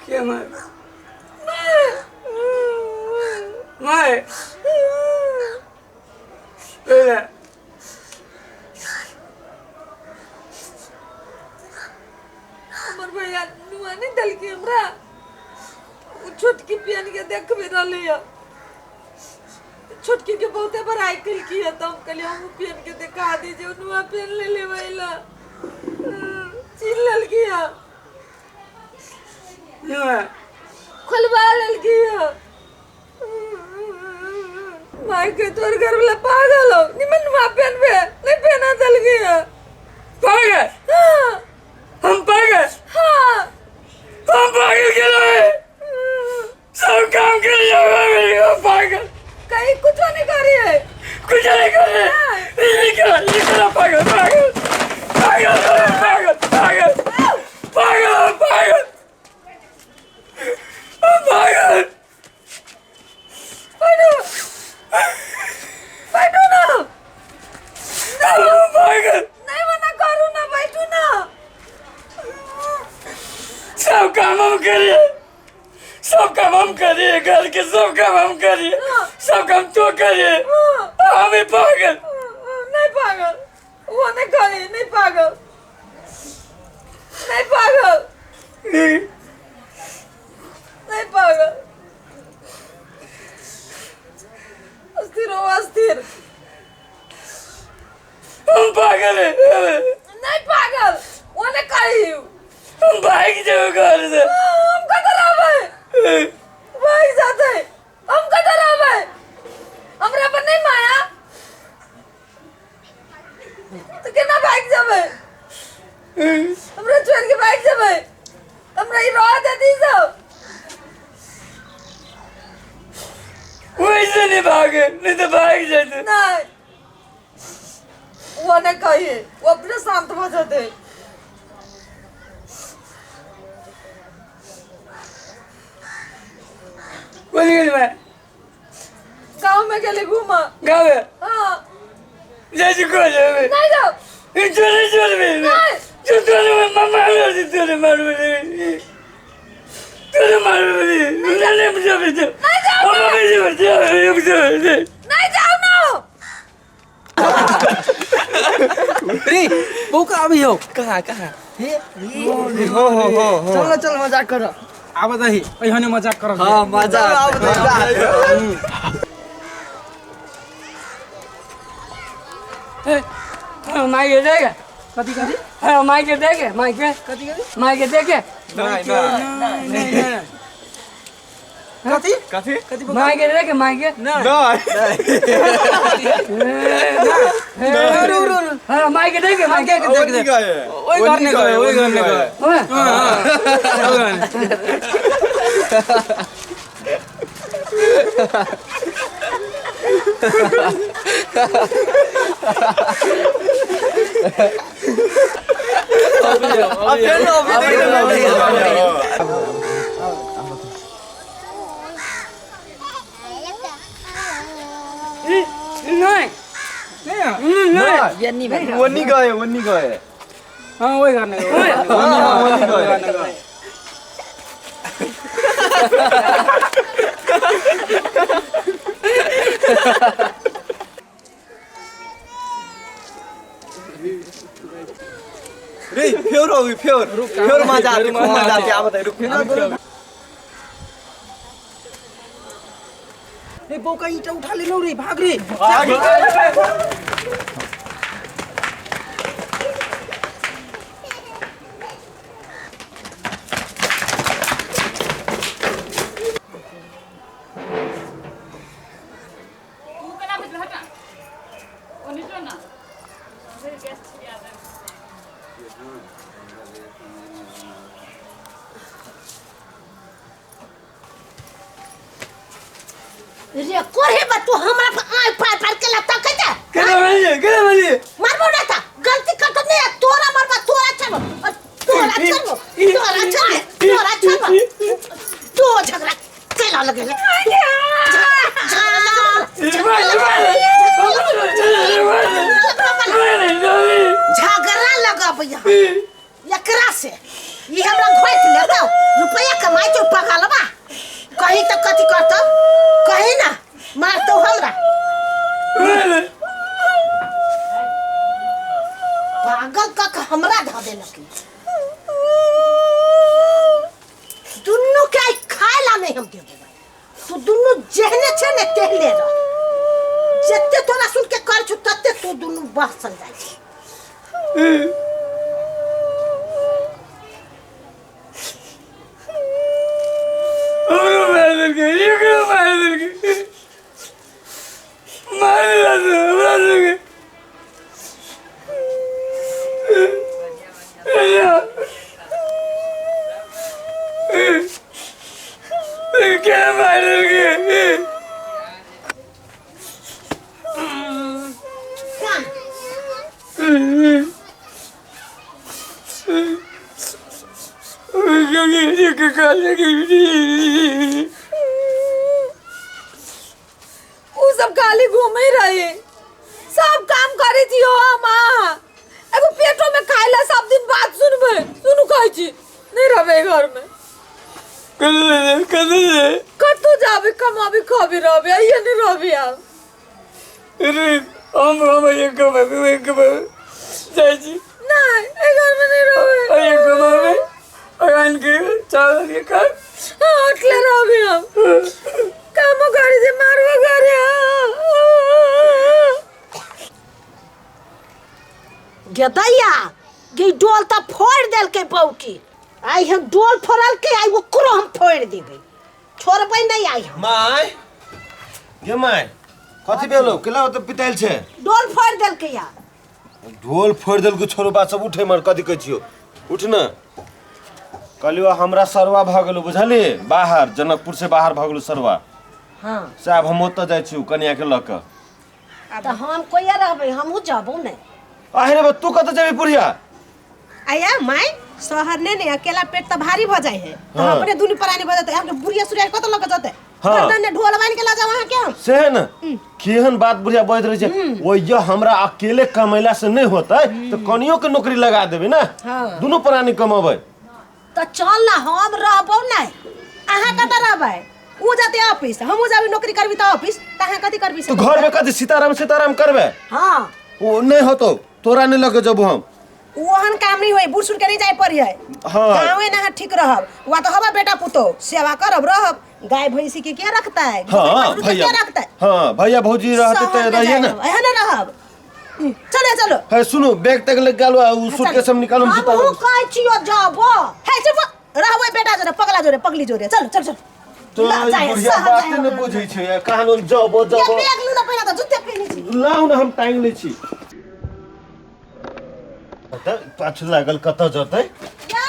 के मार मार ए हमर भैया नुआ नहीं देलकै हमरा ओ छोटकी पियन के देखबे रहलै हँ छोटकी के बहुते बड़ाई केलकी हँ तऽ हम कहलियै हमहूँ पियन के देखा दी जे ओ नुआ पेन ले लेबै लए छीन लेलकी हँ नुआ खोलवा लेलकी हँ माय के तोर घर वाला पागल हो निमन नुआ पहनबे नहीं पहना देलकी हँ पागल हाँ हम पागल हाँ हम पागल के रहे सब काम के लिए हम पागल कहीं कुछ नहीं करी है कुछ नहीं कर रहे ये क्या ये क्या पागल पागल पागल पागल पागल पागल पागल पागल बैठो बैठो ना पागल नहीं मना करू ना बैठो ना सब काम हम करिए सब काम हम करिए घर के सब काम हम करिए सब काम तो करिए हम ही पागल नहीं पागल वो नहीं करी नहीं पागल नहीं पागल नहीं पागल अस्थिर हो अस्थिर हम पागल है नहीं पागल वो नहीं करी हम भाग जाओ घर से हम कहाँ रहबै भाग जाते हम कहाँ रहबै हमरा पर नहीं माया तो केना भाग जेबै हमरा छोड़ के भाग जेबै हमरा ई रह देती सब वैसे नहीं भागे नहीं तो भाग जाते नहीं वो नहीं कहिए वो अपने शांत हो जाते बोल गेली मैं गाँव में गेली घूमा गाँव में हाँ जाय छी को जेबै नहीं जाओ चोरे चोरे नहीं जो तोरे मामा मारबे तोरे मारबे तोरे मारबे नहीं नहीं जाबे नहीं जाओ मामा बेजे जाबे जाबे नहीं जाओ ना रे बौका अभी हो कहाँ कहाँ हे हो हो हो हो चल चल मजाक कर आब दही एहने मजाक करब हाँ मजा ए माई के देखे कथी कथी हाँ माई के देखे माई के कथी कथी माई के देखे नहीं नहीं नहीं कथी कथी कथी माई के देखे माई के नहीं रुक रुक रुक हाँ माई के देखे माई के देख देख ओइ घर ने गए ओइ घर ने गए ओए, ओइ घर ने अब फिर अभी नहीं नहीं वो नहीं गए वो नहीं गए हां ओइ घर ने गए वो नहीं गए रे फेर हो गई फेर फेर मजा आती खूब मजा आती आप बताइए रुक रे बौका ईटा उठा लेलौ रे भाग रे तू केना भेजल हटा ओने जो ना फिर गैस छिया दे रे कोरे बा तू हमरा पर आय पार पार के लता कहता केना मारिए केना मारिए मारबो ना था गलती कर तो नहीं तोरा मारबा तोरा छड़बो और तोरा छड़बो तोरा छड़बो तोरा छड़बो तो झगड़ा केला लगे झगड़ा करतो कही ना मारतो हमरा पागल कक हमरा धऽ देलक दुनू के आइ खाय ला नहीं हम देबो तू दुनू जेहने छै ने तेहने रह जते तोरा सुन के कर छु तते तू दुनू बहसल जाइ छै हमरो मारि देलकै एकरो मारि देलकै मारि देलकै हमरा सबके केना मारि देलकै उ सब खाली घूमे रहे सब काम करे छी हम अहाँ एगो पेटो में खाय ला सब दिन बात सुनबे सुनू कहै छी नहीं रहबे घर में कतौ जाबे कमाबे खाबे रहबे आइए नहीं रहबे आब अरे हम ये कमाबे ये कमाबे जाइ छी नहीं एहि घर में नहीं रहबे ये कमाबे और आन के चावल के खा हाँ अकेले रहबे हम कामो करे छी मारबो करे गेदैया गे डोल तऽ फोड़ि देलकै बौकी आइ हम डोल फोड़लकै आइ ओकरो हम फोड़ि देबै छोड़बै नहि आइ हम माय गे माय कथी भेलो केला ओते पितायल छै डोल फोड़ि देलकै या ढोल फोड़ि देलको छोरो बात सब उठे मर कथी कहै छियो उठ न कहलियो हमरा सरवा भऽ गेलो बुझली बाहर जनकपुर से बाहर भऽ गेलो सरवा हाँ से आब हम ओतऽ जाइ छी कनिया के लऽ कऽ तऽ हम कोइया रहबै हमहूँ जबौ ने आहे रे बा तू कतऽ जेबी पुरिया आया माय शहर ने ने अकेला पेट तो भारी भ जाए है तो हाँ। अपने दुनू प्राणी भ जाते हम बुढ़िया सुरिया कत लग जाते हाँ। गर्दन ने ढोल बांध के ला जाओ वहां के हम से है न केहन बात बुढ़िया बजैत रहै छै ओहिया हमरा अकेले कमैला से नहि होतै तऽ कनियो के नौकरी लगा देबै ने हाँ। दुनू प्राणी कमेबै तऽ चल ना हम रहबौ नहि अहाँ कतऽ रहबै उ जाते ऑफिस हमहूँ जाबी नौकरी करबी तऽ ऑफिस तऽ अहाँ कथी करबी तू घर में कथी सीताराम सीताराम करबे हाँ ओ नहि होतौ तोरा नहि लऽ के जेबो हम ओहन काम नहीं होई बूढ़ सूढ़ के नहीं जाए पड़ी है हाँ। गाँवे ना ठीक रहब वा तो हवा बेटा पुतो सेवा करब रहब गाय भैंसी के के रखता है हाँ बकरी के भैया के रखता है हाँ भैया भौजी रहते शहर तऽ में रहिए जाए ना रहब, एहन रहब चलो चलो है सुनू बैग तक ले गेलो आ उ सूटकेस हम निकालू हम जूता हमहूँ कहै छियौ जबो है चुप रहबै बेटा जोरे पगला जोरे पगली जोरे चलो चलो चलो तो ला, ई जाए, बुढ़िया शहर बाते जाए ने हमरा। बुझै छै कहानो जबो ये जबो बैग लू ना पहिना तऽ जूते पहिने छी लाउ ने हम टांग लै छी तऽ पाछू लागल कतऽ जतै ये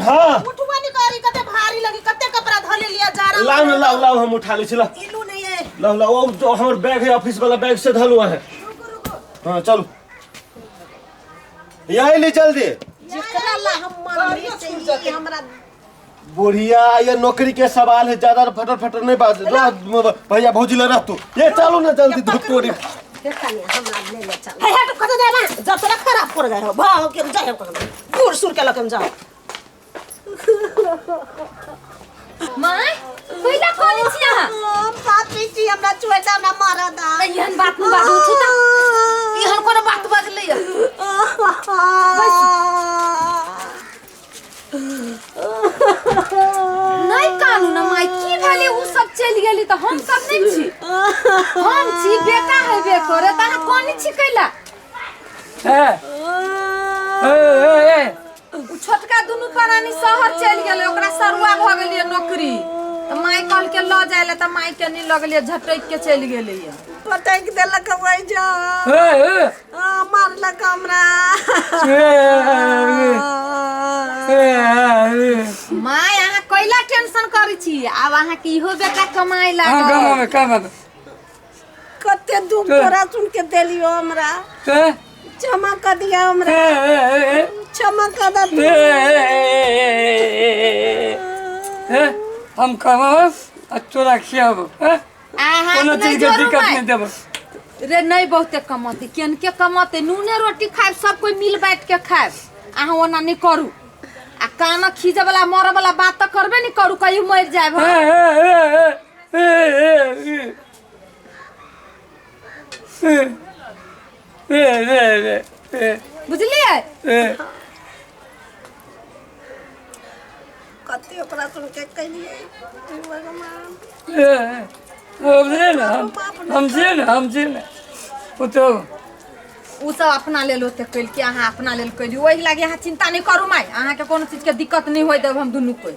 हाँ उठबो नहीं करी कते भारी लगी कते कपड़ा धले लिया जा रहा लाउ ने लाउ लाउ हम उठा लै छी लाउ ई लू नहीं है लाउ लाउ ओ जो हमर बैग है ऑफिस वाला बैग से धलू अहाँ हाँ चलू यही ली जल्दी जेकरा ला हम मानली से ई हमरा बुढ़िया ये नौकरी के सवाल है ज्यादा फटर फटर नहीं बात रह भैया भौजी ले रह तू ये चलू ना जल्दी धूप तोड़ी देखा नहीं हमरा ले ले चल हे हट कत जाए ना जब तोरा खराब कर जाए हो भाव के जाए हो बूढ़ सूढ़ के लकम जाओ माय कैला करै छी अहाँ हम पापी छी हमरा छोड़ दे हमरा मारऽ दे नहि एहन बात नहि बाजू उठू तऽ एहन कोनो बात बजलै यऽ नहि कानू ने माय की भेलै उ सब चलि गेली तऽ हम सब नहि छी हम छी बेटा हेबे करे तऽ अहाँ कोनी छी कैला ए ए ए ए उ छोटका दुनू प्राणी शहर चलि गेलै ओकरा सरुआ भऽ गेलियै नौकरी तऽ माय कहलकै लऽ जाय लए तऽ माय के नहि लऽ गेलियै झटकि के चलि गेलैया पटकि देलक ओहि जा ए ए मारलक हमरा ए माय अहाँ कैला टेंशन करै छी आब अहाँके इहो बेटा कमाय हाँ लागल कमाबे कमाबे कते दुख तोरा सुन के देलियो हमरा ए क्षमा कर दिया हमरा ए ए ए क्षमा कर दे तू। ए हम कमाबो आ तोरा खियाबो ए अहाँ कोनो नहि चीज के जोरू दिक्कत माय। नहीं देबो रे नहीं बहुते कमते केन के कमते नूने रोटी खायब सब कोई मिल बैठ के खायब अहाँ ओना नहीं करू आ कान खींचे वाला मरे वाला बात तऽ करबे नहीं करू कहीं मर जाए ए ए ए बुझलियै? कते ओकरा सुन के कहिए हे भगवान। हम जे ने हम जे ने हम जे ने पुतहु ओ सब अपना लेल ओते कैलकै, अहाँ अपना लेल कैली, ओहि लागी अहाँ चिंता नहि करू माय, अहाँके कोनो चीजके दिक्कत नहि होय देब हम दुनू कोइ।